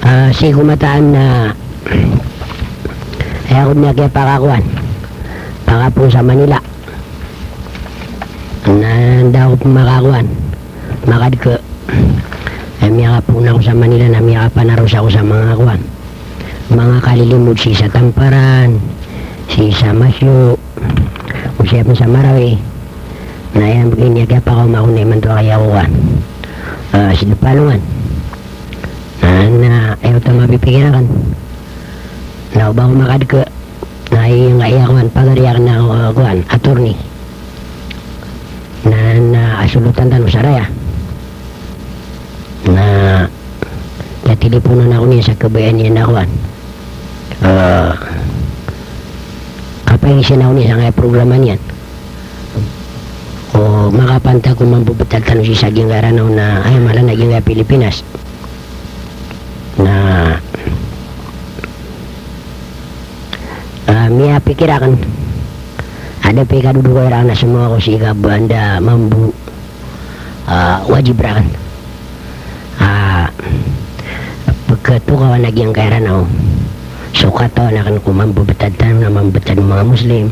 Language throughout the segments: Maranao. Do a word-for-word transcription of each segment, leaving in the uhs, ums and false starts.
Ah, sii ko mataan na aya ko miyakiyapakakowan, pakapoon sa Manila. Na anda ako pn makakowan, makadka, aya miyakapoon ako sa Manila na miyakapanaros ako sa manga kowan, manga kalilimod sii sa Tamparan, sii sa Masyo, o sii pn sa Marawi. Na aya miyakiyapakaoma ako na imanto a kaya ko kowan, ah, sii dn palongan. Na, na aya oto a mapipikir akn na o ba ako makadka, na aya, aya kowan, pagari akn na, ah, kowan, attorney. Na, na asolotan tano sa raya. Na aya tiliponan ako niyan sa kabayaan iyan a kowan, ah, kapaingizan ako niyan sangkaya programa niyan. O makapantag ko mambobtad tano sii sa giyangkaya Ranaw na aya mala na giyangkaya Pilipinas. Na, ah, miyapikir akn, a da pn i kadodokowa rakn a somowa ako sii ka ba anda mambo, ah, wajib rakn a, ah, pkhatokawan a giyangkaya Ranaw so katawan akn ko mambobtad tano na mambtad o manga Muslim,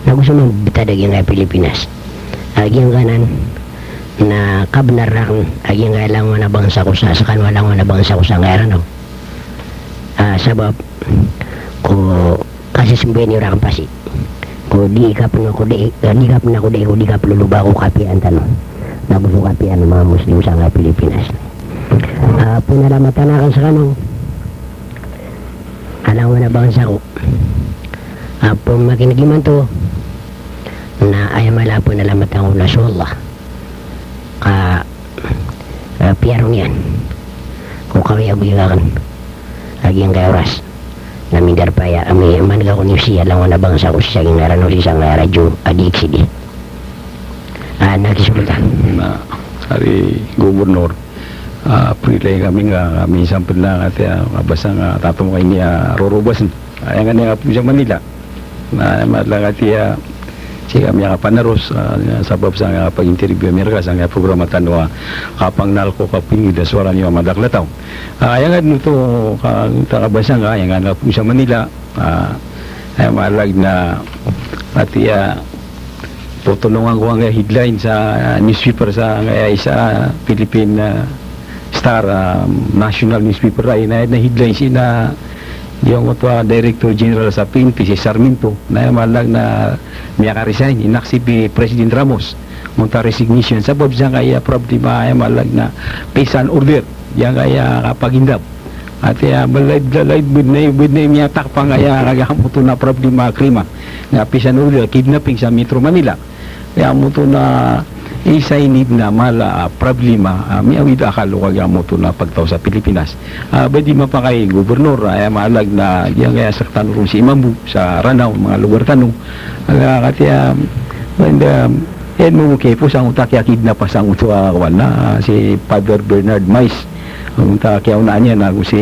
na go so mambtad a giyangkaya Pilipinas. A giyangkanan na kabnar rakn a giyangkaya langowan a bangsa ko sa, skano a langowan a bangsa ko sangkaya Ranaw. Ah, sabap ko kasismbayan iyo rakn pasi ko di ka pn, ko di, eh, di ka pn, ko di, ko di ka ploloba ko kapiyaan tano na go so kapiyaan o manga Muslim sangkaya Pilipinas. Ah, pnalamatan akn skano a langowan a bangsa ko a pmakin'g imanto, na aya mala a pnalamatan ko na so Allah ka, eh, piyarong iyan ko kaoyagoyag akn a giyangkaya oras. Na mindarpa aya, ami, man'g ako niyo sii a langowan a bangsa ko sii sa giyangkaya Ranaw, sii sangkaya radyo a D X D. Ah, na kisobotan. Na, ari Gobernor, ah, prilay kami nga, kami sampl na kati a, ah, basa nga, ah, tato mo kay niya rorobas. Ah, aya ngka niyan a pn sa Manila. Na, aya mala kati a, ah, sii kami a kapanaros, ah, sabap sangkaya kapag-interview ami rka sangkaya programa tano a, ah, Kapangnal Ko Kapingid a Sowara Niyo a Madakel a Taw. Ah, aya ngka dn oto ka, ta kabasa ngka, aya ngka niyan a pn sa Manila. Ah, aya mala na kati a, ah, Potolongan ko angkaya headline sa, ah, newspaper sa angkaya isa, ah, Philippine, ah, Star, ah, national newspaper, ah, aya na headline sii na giyangkoto a Director General sa P N P, si Sarmiento, na aya mala na miyaka-resign, inaksep i President Ramos. Onta resignation, sabap sangkaya problema, aya mala na peace and order, giyangkaya kapagindap. Ati a, balaid, balaid, bidnay, bidnay miyatak pangaya, kagiya moto na problema krima. Na peace and order, kidnapping sa Metro Manila. Aya moto na isa inid na mala a problema, ah, miyawid a akal o kagiya moto na pagtaw sa Pilipinas. Ah, ba di mapakay gobernor, aya mala na giyangkaya sektano ron sii mambo sa Ranaw, manga lugar tano. Aya kati a, banda, ino mo kiyapo sangkoto a kiyakidnap a sangkoto a, ah, kowan na, si Father Bernard Mais. Onta kiyaonaan iyan ago si,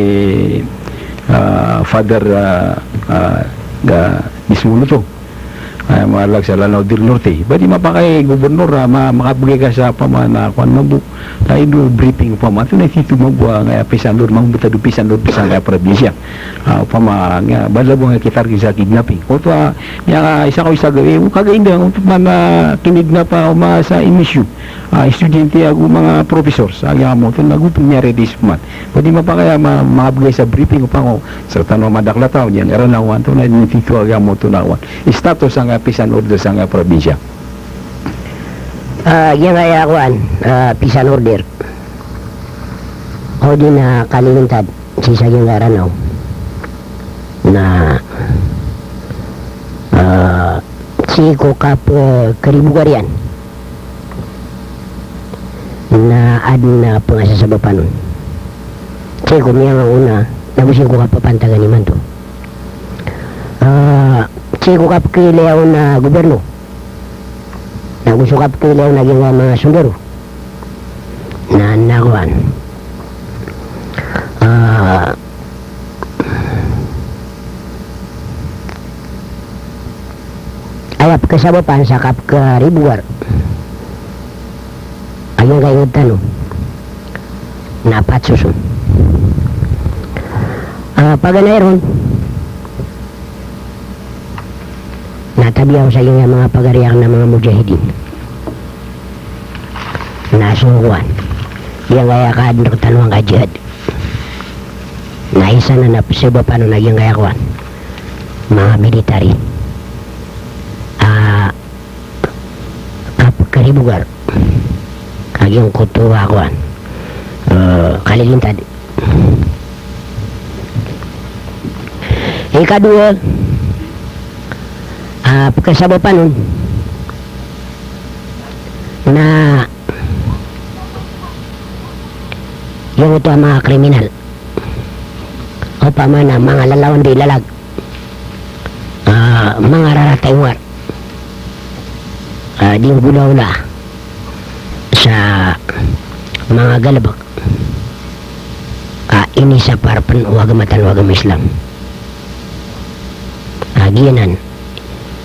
ah, Father, ah, ah, ga, Dismon oto. Aya mala sa Lanao del Norte. Ba di mapakay gobernor, ah, ma, makabgay ka sa opama na kowan mambo. Tayo do briefing opama. Antonaa i titho mambo a, ah, peace and order, mambtad o peace and order sangkaya probinsya. Ah, opama nga, bala bo nga kitarget sa kidnapping. Oto a, ah, aya isa ko isa gawii, o kagiya inda, oto man a kinidnap a, ah, oma sa M S U. Ah, estudyante ago manga professor sa giya moto na go pn miyarelease pman. Pwede mapakay a ma-, makabgay sa briefing opama ko, sektano a madakel a taw, giyangkaya Ranaw, antonaa i titho a giya moto na kowan. Status sangkaya peace and order sangkaya probinsya. Ah, giyangkaya kowan, ah, peace and order. O di na kalilintad sii sa giyangkaya Ranaw. Na, ah, sii ko kap-, eh, karibogar iyan. Na adn a pngasasabapan on. Sii ko miyangaona, na go sii ko kapapantagan imanto. Ah, sii ko kapkhailaya on a gobyerno. Na go so kapkhailaya on a giyangkaya manga sondaro. Na, na kowan. Kasabapan sa kapkaribogar a giyangkai a ingd tano na patsoson. Ah, paganay ron na tabiya ko sa giyangkai a manga pagari akn a manga mujahidin. Na so kowan, giyangkai a kaadn rktano angkai a jihad. Na isa nan a pzabapan on a giyangkai a kowan, manga military a kapkaribogar a giyangkoto a kowan, eh, kalilintad. Ikadowa a pkhasabapan on na giyangkoto a manga kriminal, opama na manga lalawan di lalag, ah, manga rarata i owar a di nggolawla sa manga galbk a inisapar pn o agama tano a agama Islam. A giyanan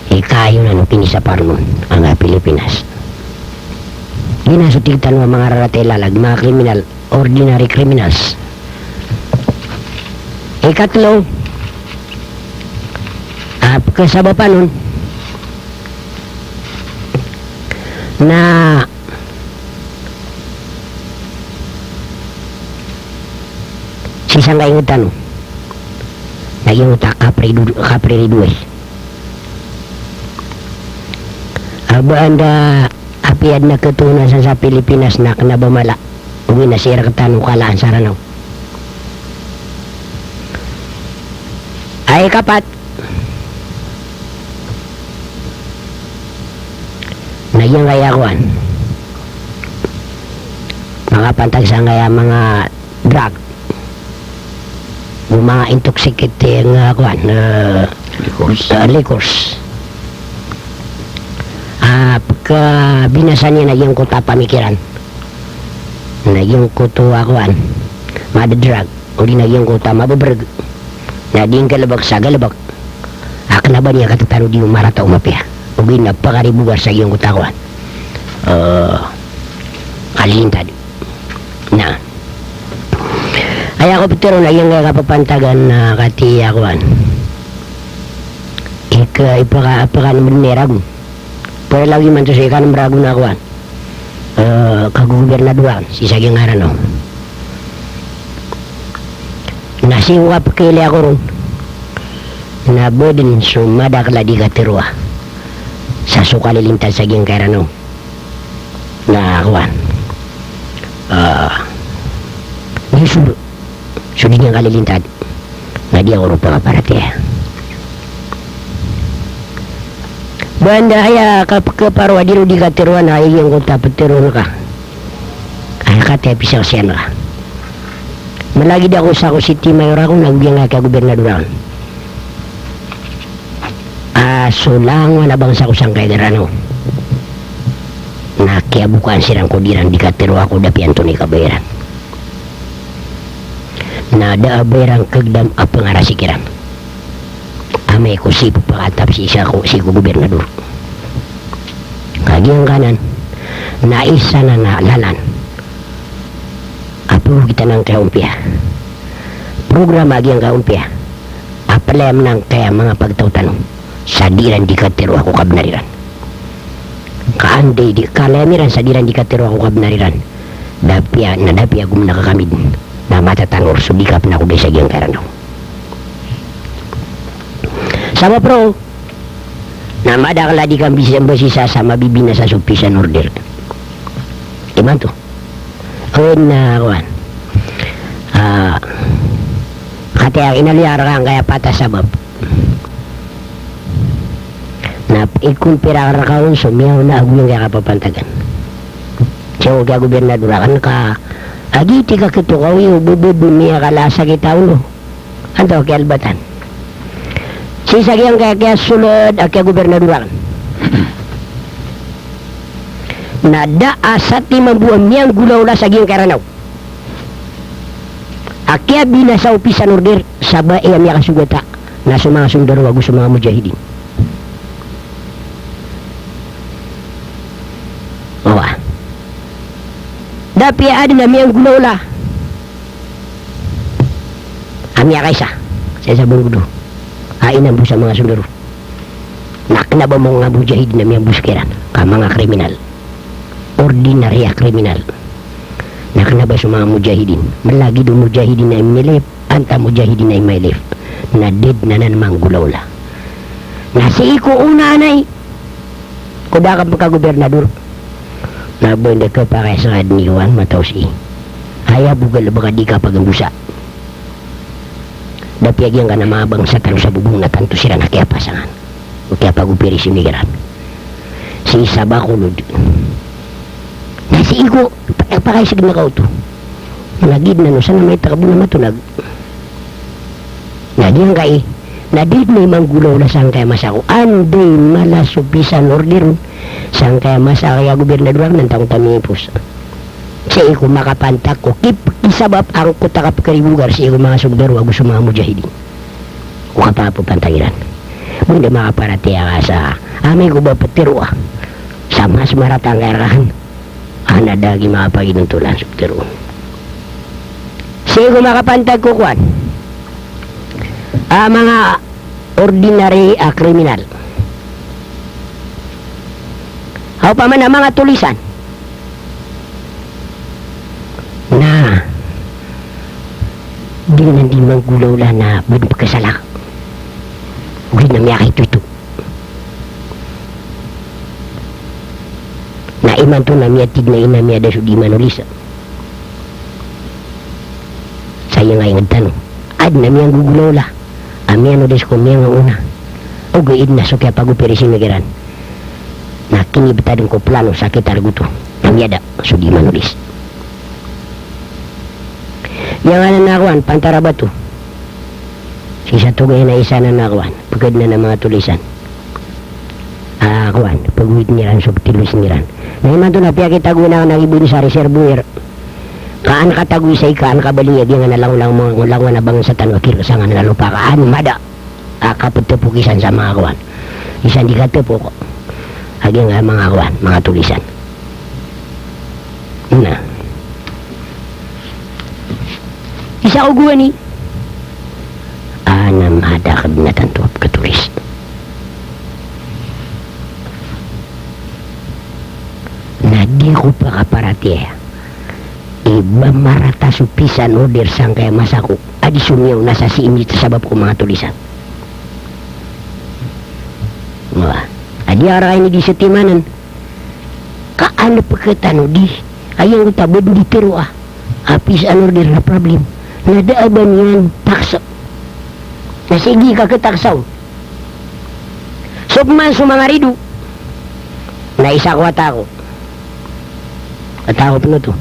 i kayonan o kinisapar on angkai a Pilipinas. Giyanan so tig tano a manga rarata i lalag, manga kriminal, ordinary criminals. Ikatlo a pkhasabapan on na sii sangkai a ingd tano na giyangkoto a kaprirido-, kapriridoay. A ba anda apiya adn a katoona san sa Pilipinas na kna ba mala, ogaid na sii rktano kalaan sa Ranaw. A ikapat na giyangkai a kowan, makapantag sangkai a manga drug, o manga intoxicating a kowan, eh, liquors. Eh, liquors. A pkhabinasa niyan a giyangkoto a pamikiran na giyangkoto a kowan, madadrag, odi na giyangkoto a mababrg, na di nggalbk sa galbk a kna ba niyan katatanodi o marata o mapiya. Ogaid na pakaribogar sa giyangkoto a kowan, eh, kalilintad. Na aya ko ptharoon a giyangkai a kapapantagan na katii a kowan, ika ipaka-, ipakanmbn iyan ragon. Pwede lagi man to so ikanmbn ragon a kowan, eh, kagogobirnador akn sii sa giyangkai a Ranaw. Na sii ko kapkailay ako ron na ba dn so madakl a di katharoa sa so kalilintad sa giyangkai a Ranaw. Na kowan, ah, di so, so di niyan kalilintad na di ako ron pakaparatiyaya. Ba anda aya kap-, kaparo a di ron di katharoa na aya giyangkoto a ptharoon ka, aya kati a pisaksian ka. Malagid ako sa ko city mayor ako na giyangkai a kiyagobirnador akn. A so langon a bangsa ko sangkai a Ranaw na kiyabokaan siran ko di iran di katharoa ko da piyanto ni kabairan. Na da a ba iran kagdam a pangarasik iran amay ko sii pphakatap sii sa ko, sii ko gobirnador. Ka giyangkanan na isa nan a lalan a pagokit angkaya ompiya, programa a giyangkaya ompiya a playam angkaya manga pagtaw tano sa di iran di katharoa ko kabnar iran. Ka anda i di kalayam iran sa di iran di katharoa ko kabnar iran, da apiya, na da apiya gomna ka kami dn na matatanor so di kapnakoday sa giyangkaya Ranaw. Sabap roo na madakl a di kambis-, mbasisa sa mabibinasa so peace and order imanto. Oway na kowan. Ah, kati a inaloy akn rka angkaya pat a sabap na ikompir akn rka on so miyaona ago giyangkaya kapapantagan. Sii ko kiyagobirnador akn ka a giyoto i kakito ka, oway, o ba ba dn miyakala a sakit a olo. Antaa a kiyalbatan? Sii sa giyangkaya kiyasolod a kiyagobirnador akn na da a satiman bo a miyanggolawla sa giyangkaya Ranaw a kiyabinasa o peace and order sa ba aya miyakasogata na so manga sondaro ago so manga mujahidin. Da piya adn a miyanggolawla a miyakaisa sa isa bnggodo a inambo sa manga sondaro. Na kna ba manga mujahidin a miyambo skairan ka manga kriminal. Ordinary a kriminal. Na kna ba so manga mujahidin. Mlagid o mujahidin a imilip, antaa mujahidin a imailip. Na da dn anan manggolawla. Na sii ko onaan ai ko da ka pkagobirnador. Na ba dn khapakay sa kadn iwan mataw sii. Aya bo galbk a di kapagmbosa. Da piya giyangkanan a manga bangsa tano sa bobong na tanto siran a kiyapasangan o kiyapagopiri sii kiran. Sii sa Bacolod. Na sii ko, pa-, pakay sii na kaoto. Lagid na no, sana may takbo na matonag. Na giyangkai, na di dn manggolawla sangkaya masa ko. Anda i mala so peace and order on sangkaya masa ko a gobirnador akn, antaa ko ta miyipos. Sii ko makapantak ko kip-, kisabap angkoto a kapkaribogar sii ko manga sondaro ago so manga mujahidin. O kapapantag iran. Bo dn makaparatiyaya ka sa amay ko ba ptharoa sa mas marata angkai rka. Ana da a giya makapaginontolan so ptharoon. Sii ko makapantag ko kowan a manga ordinary a kriminal. Opama na manga tolisan. Na di dn dii manggolawla na ba dn pkhasalaka. Ogaid na miyakaitoito. Na imanto na miyatid na ina miyada so di manolisa. Sa aya nga ingd tano. Adn a miyanggogolawla a miyanolis ko miyangaona. Ogaid na so kiyapagopiri sii kiran na kinibtad ko plano sa kitargoto na miyada so di manolis. Aya nga anan a kowan, Pantarabato. Sii sa Tugay na isa anan a kowan, pkadn anan a manga tolisan. A kowan, pagowitn iran so ptilois iran. Na imanto na piyakitagoan akn a giya bo dn sa reservoir. Ka an katagoy sa ika an kabaliya giyangkanan a langolangon, langolangon a bangsa tano a kirk sangkanan a lopa ka an mada a kaptpok isan sa manga kowan. Isan di katpok a giyangkai a manga kowan, manga tolisan. Na isa ko gowani a na mada a kabinatan to a pkatolis. Na di ko pakaparatiyaya i ba marata so peace and order sangkaya masa ko a di so miyaona sa sii mita sabap ko manga tolisan. Wa, a di a raka ini di satimanan. Ka an pkhatano di, aya ngota ba dn di tharoa a peace and order na problem. Na da a ba niyan taksa. Na sii ka khataksa on. So pman so manga rido. Na isa ko wata ko. Wata ko pn oto.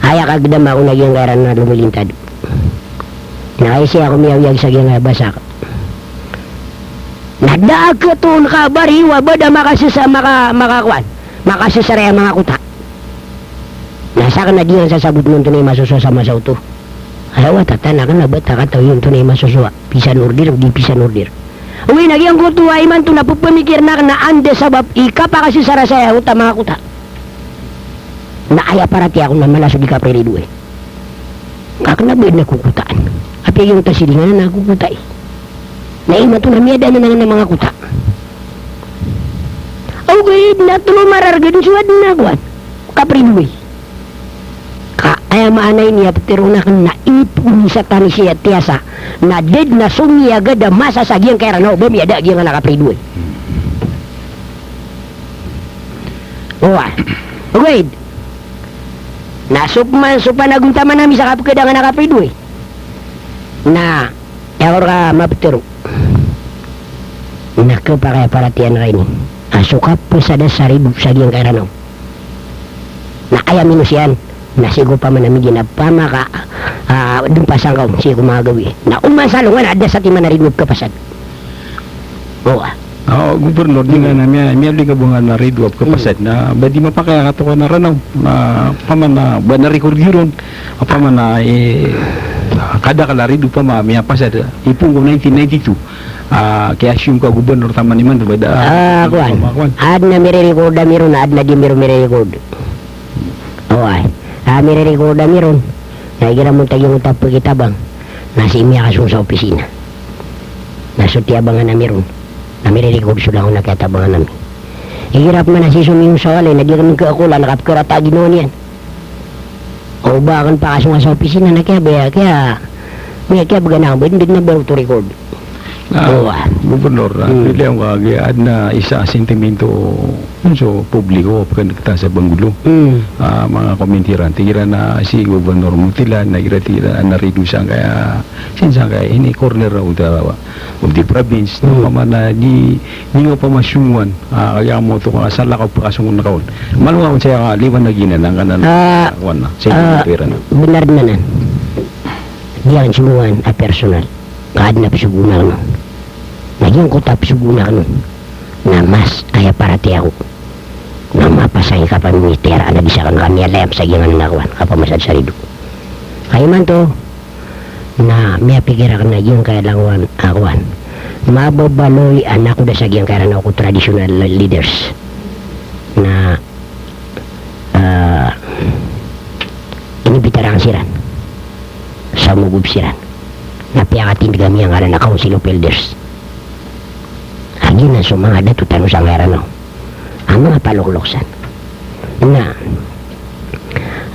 Aya kagdam ako na giyangkai ran na lomilintad. Na kaisa ako miyawiyag sa giyangkai a basak. Na da a khatoon ka bariyo a ba da makasesa, maka-, makakowan. Makasesar aya manga kota. Na sakn na di ran sasabotn o antonaa i masosowa sa masa oto. Aya wata tano kna ba ta katawi o antonaa i masosowa. Peace and order, di peace and order. Oway, na giyangkoto a imanto na pphamikirn akn na anda sabap i kapakasesar sa aya kota, manga kota. Na aya paratiyaya ko na mala so di kapriridoay. Ka kna ba dn ako kotaan. Apiya giyangkoto a siringan na ako kotai. Na imanto na miyada anan a manga kota. Ogaid na tlo marargd so adn a kowan. Kapriridoay. Ka aya maana ini a ptharoon akn na ipoon i Satan i sii a tiyasa na da dn a somiyagad a masa sa giyangkai a Ranaw ba miyada a giyangkanan a kapriridoay. Oway. Ogaid. Na so pman so panagontaman ami sa kapkhadangan a kapriridoay. Na aya ko rka maptharo. Na khapakay a paratiyayaan ka ini a so kapasad sa rido sa giyangkai a Ranaw na aya minos iyan na sii ko pamana migiya na pamaka, ah, dn pasangkaw sii ko manga gawii. Na oman sa alongan a da satiman a rido a pkhapasad. Owa. Ah, Gobernor, di nga na miya-, miyaaloy ka bo nga na rido a pkhapasad. Hmm. Na ba di mapakay a katokawan a Ranaw na pamana ba na record iyo ron. Opama na, eh, kadakl a rido opama miyapasad, eh, ipoon ko nineteen ninety-two. Ah, kiyasiyong ka gobernor taman imanto ba da, ah, kowan. Opama kowan. Adn a miri-record ami ron, adn a di ami ron miri-record. Oway. A, miri-record ami ron. Na igira monta giyangkoto a pkitabang na sii miyakasong sa opisina. Na so tiyabangan ami ron na miri-record so langon a kiyatabangan ami. Igira pman a sii so miyosawa lay na di kami kaakola na kapkharata a ginawa niyan. O ba akn pakasonga sa opisina na kiyabaya, kiya, miya kiyabgan akn ba, dn dn a ba oto record. Ah, Oway. Gobernor, ah, Hmm. pilihan ko agi, adn a isa a sentimento, so publiko, pkhan'g ta sa bangolo. Hmm. Ah, manga comment iran, tig iran a si Gobernor Motilan, na igira tig iran a narido sangkaya, sii sangkaya, ini corner o da, of the province, Hmm. na pamana di, di nga pamasongowan, ah, kagiya kamoto ka salakaw pkasongowan ka on. Malo nga on saya liwanag inan, angkanan, Ah, kawan na, sa ah, iran. Bnar dn anan. Di akn songowan a personal. Ka adn a psogoon akn on. Na giyangkoto a psogoon akn on na mas aya paratiyaya ko na mapasang i kapamimitiyaraa na di sakn ka miyalayam sa giyangkanan a kowan, kapamasad sa rido. Ka imanto na miyapikir akn a giyangkaya langowan a kowan, mababaloy a nakoda sa giyangkaya Ranao ko traditional leaders na, ah, inibitaran siran sa mogop siran na piyakatindg ami angkanan a Council of Elders. A giyanan so manga dato tano sangkaya Ranao a manga paloklok san. Na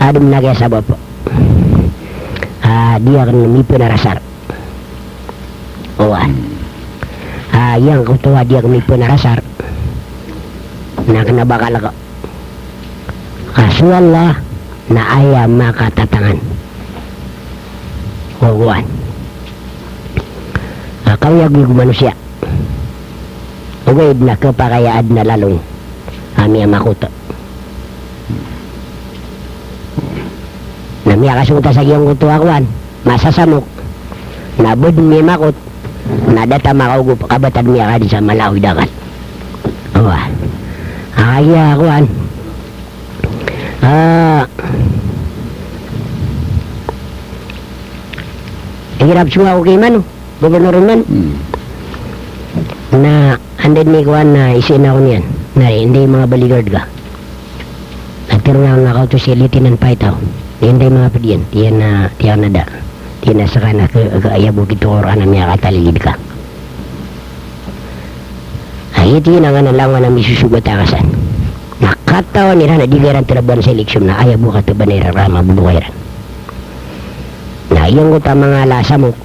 adn a kiyasabap a di akn mipnarasar. Oway. A giyangkoto a di akn mipnarasar na kna ba kalk a so Allah na aya makatatangan ko kowan a kaoyagoyag o manosiya. Ogaid na khapakay a adn a lalong a miyamakot. Na miyakasong ta sa giyangkoto a kowan, masasamok, na badn miyamakot, na da ta makaogop, ka ba ta dn miyakaadn sa mala o idakal. Oway. A kagiya kowan, ah, igira psowa ko ki Mano, Gobernor Iman. Hmm. Na anda dn i kowan na isii na ako niyan. Na anda i manga bodyguard ka. Na tharoon akn a kaoto si Lieutenant Paitaw. Anda i manga pd iyan. Tig iyan a, tig iyan a da. Tig iyan a ska na ka, ka, aya bo kito ko rka na miyakatalilid ka. Aya tig iyan a nganan langon a misosogat a ka san. Na katawan iran a di ka iran taraban sa eleksyon na aya bo kataban iran rka, maboloka iran. Na giyangkoto a manga lasamok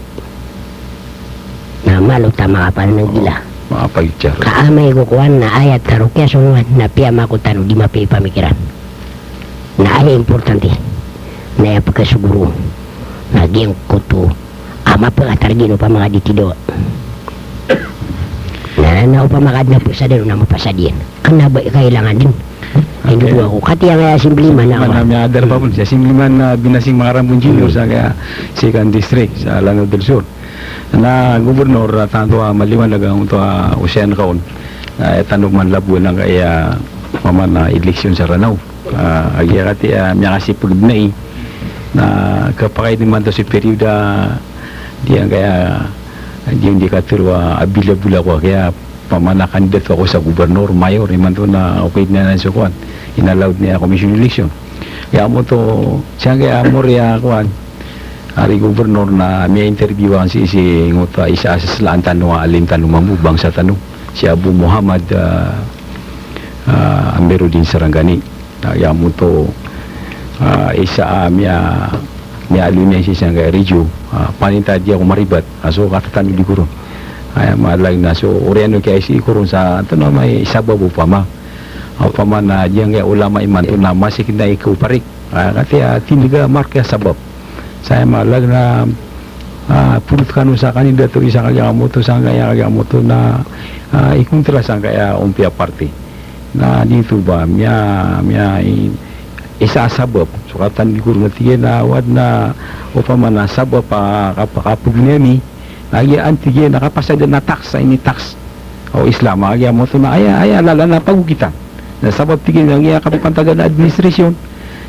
na malo ta makapananggila. Makapagitsar. Ka amay ko kowan na aya tharo kiyasongowan na piyamakot tano, di mapiya i pamikiran. Na aya importante na aya pkasogoro na giyangkoto a mapakatargin opama ka di tidawa. Na, na opama ka adn a psad on na mapasad iyan. Kna ba kailangan dn. Ay, okay. Hindi ko ako. Kati ang assemblyman na, assemblyman ako. Na miyadar pa pn, si assemblyman na Binasing Makarambon Junior, hmm, sa kaya second district, sa Lanao del Sur. Na gobernador, ah, tanto a maliwanag angkoto a osayan ka on. Ah, tano man labo angkaya, ah, maman a eleksyon sa Ranao. Ah, agiya kati a miyakasipg dn ai. Na khapakay dn imanto si peryodo a di angkaya, di, di katharo a abilabol ako, kaya pamana kandidato ako sa gobernador, mayor, imanto na okay dn anan so kowan. Inallowed niyan a commission election. Kaya amoto, sangkaya amor iya kowan, ari gobernador na miya-interview angka sii, sii ngoto a isa a saslaan tano a alim tano mambo, bangsa tano, si Abu Muhammad, ah, ah, Amiruddin Sarangani. Na aya moto, ah, isa a miya, miyaaloy niyan sii sangkaya radyo, ah, paninta di ako maribat, ah, so katatano di ko ron. Aya maana na so oriyan o kiyaisii ko ron sa, antonaa may sabap opama. Opama na giyangkaya ulama imanto na masakit na ikaw parik. Ah, kati a tindg a marka sabap. Sa aya maana na, ah, pulot kano sa kandidato isa kagiya amoto sangkaya, kagiya amoto na, ah, ikontra sangkaya ompiya parti. Na di oto ba, miya, miya i-, isa a sabap. So katan di ko ron a tig iyan a, wad na opama na sabap a kap-, kapagni ami, na aya an tig iyan a kapasad iyan a tax, a ini tax o Islam, a aya moto na aya, aya lalan a pagokitan. Na sabap tig iyan a aya kapipantagan a administrasyon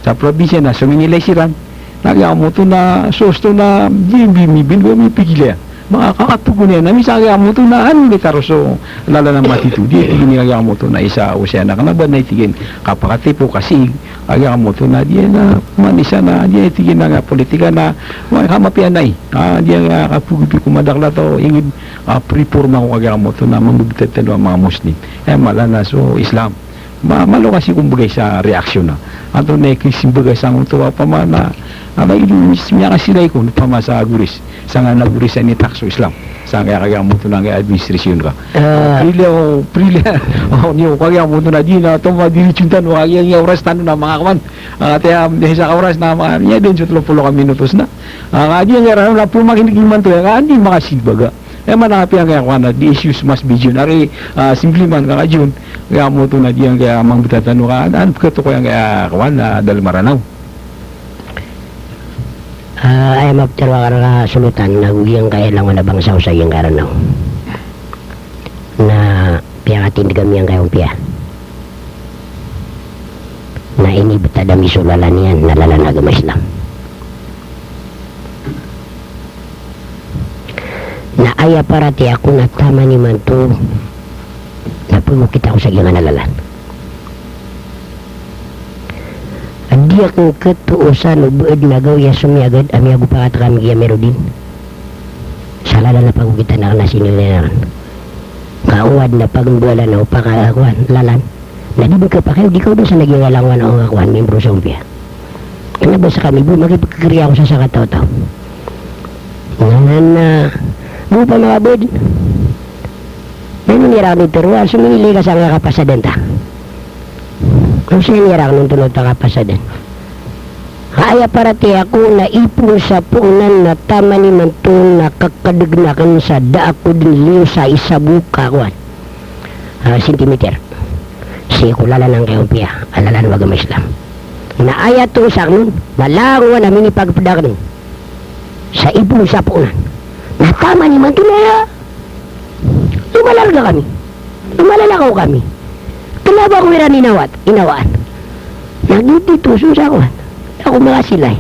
sa probinsya na so minilay siran. Na aya moto na so osto na di mi-, mi-, bin-, mipigil iyan. Manga kakapagoniyan ami sa kagiya kamoto na an di taro so lalan a matitodi, tig iyan, kagiya kamoto na isa o siya na kena ba na tig iyan kapakatipo kasi kagiya kamoto na di na manisa na di tig iyan a politika na manga kamapiya na i. Ah, di a kapogi ko madakl a taw ingd a priporma ko kagiya kamoto na mambebetad tano a manga Muslim. Aya mala na so Islam. Ma-, malo kasi ko mbegay sa reaksyon na. Antonaa i kisimbaga sangkoto a opama na, a ba ino miyakasilay ko opama sa goris. Sangkanan a goris a initak so Islam. Sangkaya kagiya kamoto na angkaya administrasyon ka. Ah. Prila o, prila o, niyo, kagiya kamoto na di na, oto ma diritson tano, kagiya, kagiya oras tano na manga kowan. Ah, ati a, di sa oras na manga, iya den so telo polo ka minutos na. Ah, kagiya angkaya rano na pemakinig imanto, aya ka an di makasimbaga. Aya man a kapiya angkaya kowan a, the issues must be John. Ari, ah, simpli man ka John, kagiya kamoto na di angkaya mambetad tano ka, an, an, pekatokoy angkaya kowan a, dalem a Ranaw. Ah, aya mapetero a karasolotan na go giyangkaya langon a bangsa o sa giyangkaya Ranaw. Na piyakatindeg ami angkaya ompiya. Na inibetad ami so lalan iyan na lalan a agama Islam. Na aya paratiyaya ko na taman imanto na pagokit ako sa giyangkanan a lalan. A di aken ketosan o baed na gawii a somiyagad a miyagopakat kami ki Amiruddin sa lalan a pagokitan aken a sinilayan aken. Ka o aden a pagembalan o paka-, kowan, lalan. Na di den kapakay o di ka oda sa lagid a langowan o kowan, membro sa ompiya. Kena ba sekami bo makipekekeriya ako sa sakataw-taw. Na, na, na, bo pamakabaed. Na ino niyan raken di teroa, so minilay ka sangkaya kapasadan ta. Ino niyan raken ontonota kapasadan. Ka aya paratiyaya ko na ipon sa poonan na taman imanto na kekedegen aken sa da ako den liyo sa isa bo ka kowan. Ah, sentimeter. Sii ko lalan angkaya ompiya a lalan o agama Islam. Na aya toos aken on na langowan a minipagped aken on sa ipon sa poonan. Na taman imanto na aya, lomalarga kami. Lomalalakaw kami. Kena ba ako iran inawat, inawaan. Na giyoto i toos on sa kowan. Ako makasilay.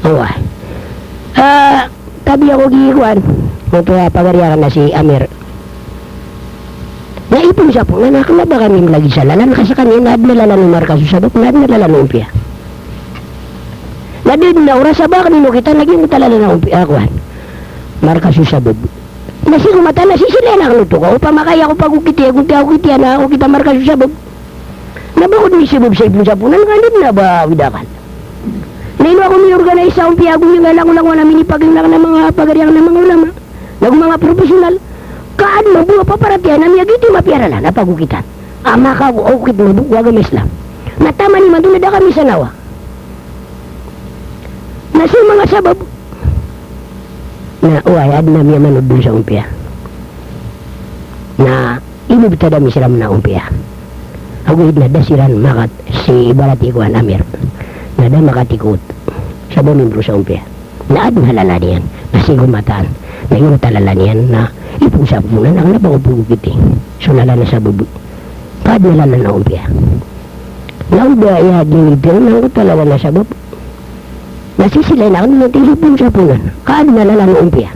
Oway. Ah, tabi ako gi kowan. Oto a pagari aken a si Amir. Na ipon sa poonan, na kena ba kami melagid sa lalan, ka sekaniyan na aden a lalan o markas o sabab, na aden a lalan o ompiya. Na di den a oras a ba aken inokitan, na giyangkoto a lalan a ompiya, a kowan. Markas o sabab. Na sii ko mataan na sisilayan aken oto ka, opama ka aya ko pagokiti, ago tiya okiti, na okit a markas o sabab. Na ba ko den isabab sa ipon sa poonan, ka di den a ba widakan. Na ino ako miorganize sa ompiya ago giyangkaya langolangowan a minipaging aken a manga pagari aken a manga ulama. Na go manga professional. Ka aden mambo a paparatiyaya na miyagiyoto i mapiya a lalan a pagokitan. A makaokit mambo ko agama Islam. Na taman imanto na da kami sanawa. Na so manga sabab. Na oway, aden a miyamanod on sa ompiya. Na inibetad ami siran a ompiya. Ago aden a da siran makat si ibarat i kowan Amir. Na da makat i kot. Sa ba membro sa ompiya. Na aden a lalan iyan. Na sii ko mataan. Na giyangkoto a lalan iyan na ipon sa poonan, na kena ba ko pagokiti. So lalan a sabab. Ka aden a lalan a ompiya. Na o da iya di niyan ipon, na giyangkoto a lalan a sabab. Na sisilayan aken on na tig iyan ipon sa poonan. Ka aden a lalan o ompiya.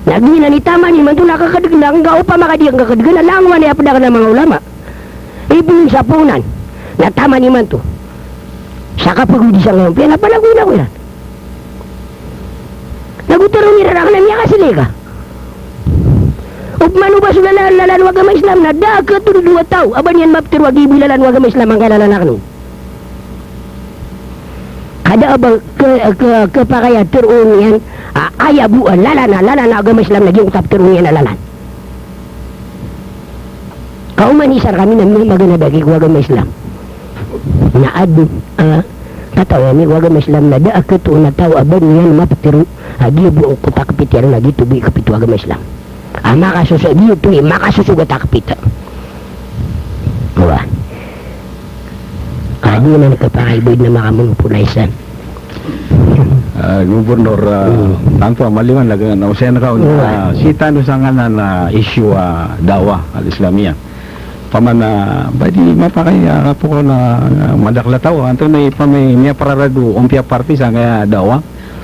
Na giyanan i taman imanto na kekedegen aken ka opama ka di aken kekedegen a langowan i aped aken a manga ulama. Ipon sa poonan. Na taman imanto. Sa kapagodi sangkaya ompiya na panagoyin ako iran. Na go teroon iran aken a miyakasilay ka. Opama o ba so lalan, lalan o agama Islam na da a ketododo a taw a ba niyan mapetero a giya bo i lalan o agama Islam angkaya lalan aken on. Ka da a ba ke, ke, kepakay a teroon iyan a aya bo a lalan a, lalan a agama Islam na giyangkoto a peteroon iyan a lalan. Ka oman isa rekami na miyamaganad aki ko agama Islam. Na aden a katawi ami ko agama Islam na da a ketoon a taw a ba niyan mapetero a giya bo ko takpit iyan na giyoto bo i kapit o agama Islam. A makasoso, giyoto i makasoso a takpit. Oway. Ka di nan kepakay bo den a makamonopolize san. Ah, Gobernador, ah, hmm, tanto a maliwanag na osayan ka on, hmm, ah, sii tano sangkanan a issue a da'wah al-Islamiyah. Opama na ba di mapakay a kapokaw na, ah, madakl a taw, antonaa i pamay miyapararad o ompiya parti sangkaya da'wah.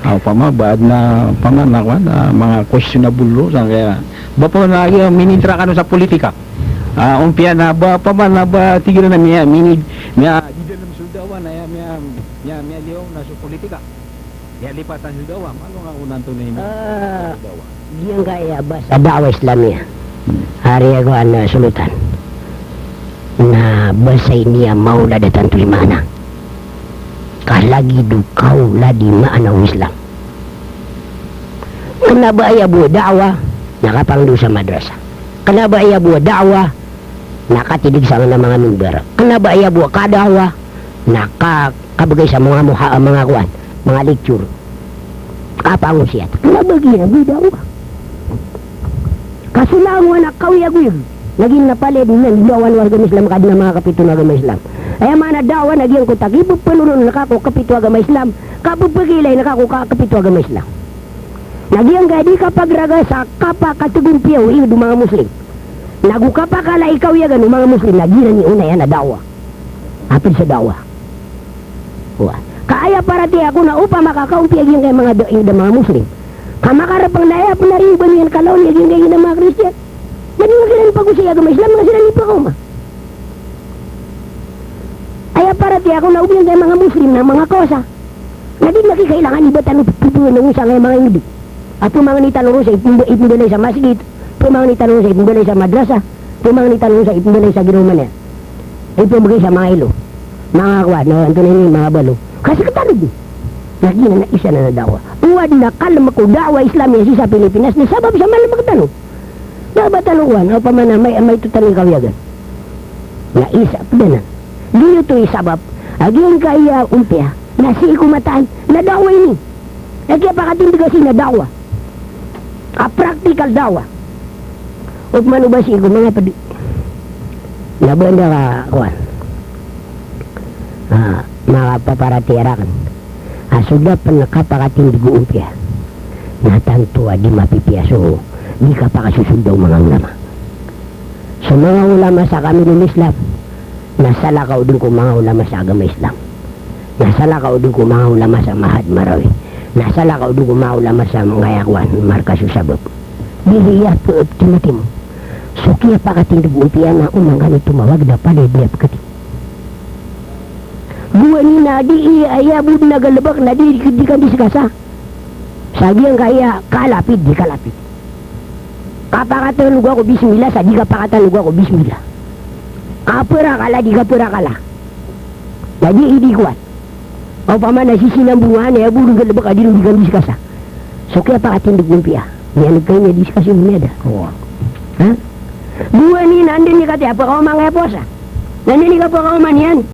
Ah, opama ba adn a, opama na kowan, ah, manga questionable roo, sangkaya ba opama na aya minitra kano sa politika. Ah, ompiya na ba opama na ba tig iran a miya, mini-, miya, di dalm so da'wa na aya miya, miya, miyaliyo na so politika. Miyalipatan so da'wa, malo nga onan to na imi. Ah, so da'wa. Giyangkaya ba sa da'wa Islamiyah. Hmm. Ari ako ana solotan. Na ba sa ini a maolad a tanto i maana. Ka lagid o kaolad i maana o Islam. Kna ba aya bo a da'wa, na kapangndao sa madrasa. Kna ba aya bo a da'wa, na katindg sangkanan a manga mimbar. Kna ba aya bo a kada'wa, na ka-, kabgay sa manga muha-, manga kowan, manga lecture. Kapangosiyat. Kna ba giya bo a da'wa. Ka so langowan a kaoyagoyag na giyanan a palaya dn a da'wa o agama Islam ka adn a manga kapito o agama Islam. Aya maana a da'wa na giyangkoto a kipphanonoon ka ko kapito o agama Islam, ka pphakailayn ka ko ka-, kapito o agama Islam. Na giyangkaya di kapagraga sa kapakatgompiya o ingd o manga Muslim. Nago kapakala i kaoyagan o manga Muslim na giyanan i onayaan a da'wa. A pd sa da'wa. Wa. Ka aya paratiyaya ko na opama ka kaompiya giyangkaya manga da-, ingd a manga Muslim, ka makarpng na aya pn a riyoba niyan kalawan iyan giyangkaya ingd a manga Kristiyan. Ba di nga kiran pagosay a agama Islam, nga siran i pkaoma. Aya paratiyaya ko na o giyangkaya manga Muslim na manga kawasa, na di na kikailangan i ba tano pphanonoon sangkaya manga ingd. A pmangni tano ron sa ipmb-, ipmbalay sa masgit, pmangni tano ron sa ipmbalay sa madrasa, pmangni tano ron sa ipmbalay sa ginawa man iyan. Ipmbgay sa manga ilo. Manga kowan, na antonaa ini, manga balo. Ka sktano dn. Na giyanan a isa nan a da'wa. O adn a kalmk o da'wa Islamiyah sii sa Pilipinas na sabap sa malmk tano. Da a ba tano kowan, opama na may, maito tano i kaoyagan. Na isa pd anan. Giyoto i sabap a giyangkaya ompiya na sii ko mataan na da'wa ini. Na kiyapakatindga sii na da'wa. A practical da'wa. Opama o ba sii ko manga pd. Na ba anda ka kowan. Ah, manga paparatiyaya rakn. A so da pn kapakatindg o ompiya na tanto a di mapipiya so di kapakasosolda o manga ulama. So manga ulama sa kamilin Islam, na salakaw dn ko manga ulama sa agama Islam. Na salakaw dn ko manga ulama sa Mahad Marawi. Na salakaw dn ko manga ulama sa manga aya kowan, markas o sabap. Di hiya peptimotimo. So kiyapakatindg o ompiya na oman kano tomawag na palaya dn a pkati. Gowani na di i-, aya bo dn a galbk na di, di, di kandiskasa. Sa giyangkaya kalapid, di kalapid. Kapakatanoga ko bismillah, sa di kapakatanoga ko bismillah. Kaprakala, di kaprakala. Na di, di kowan. Opama na sisinambongan, aya bo dn a galbk a di ron di kandiskasa. So kiyapakatindg o ompiya. Miyaneg kay niyan discussion niyan da. Oway. Ha? Gowani na anda niyan kati a pakaoma angkaya powasa. Na anda niyan kapakaoma niyan.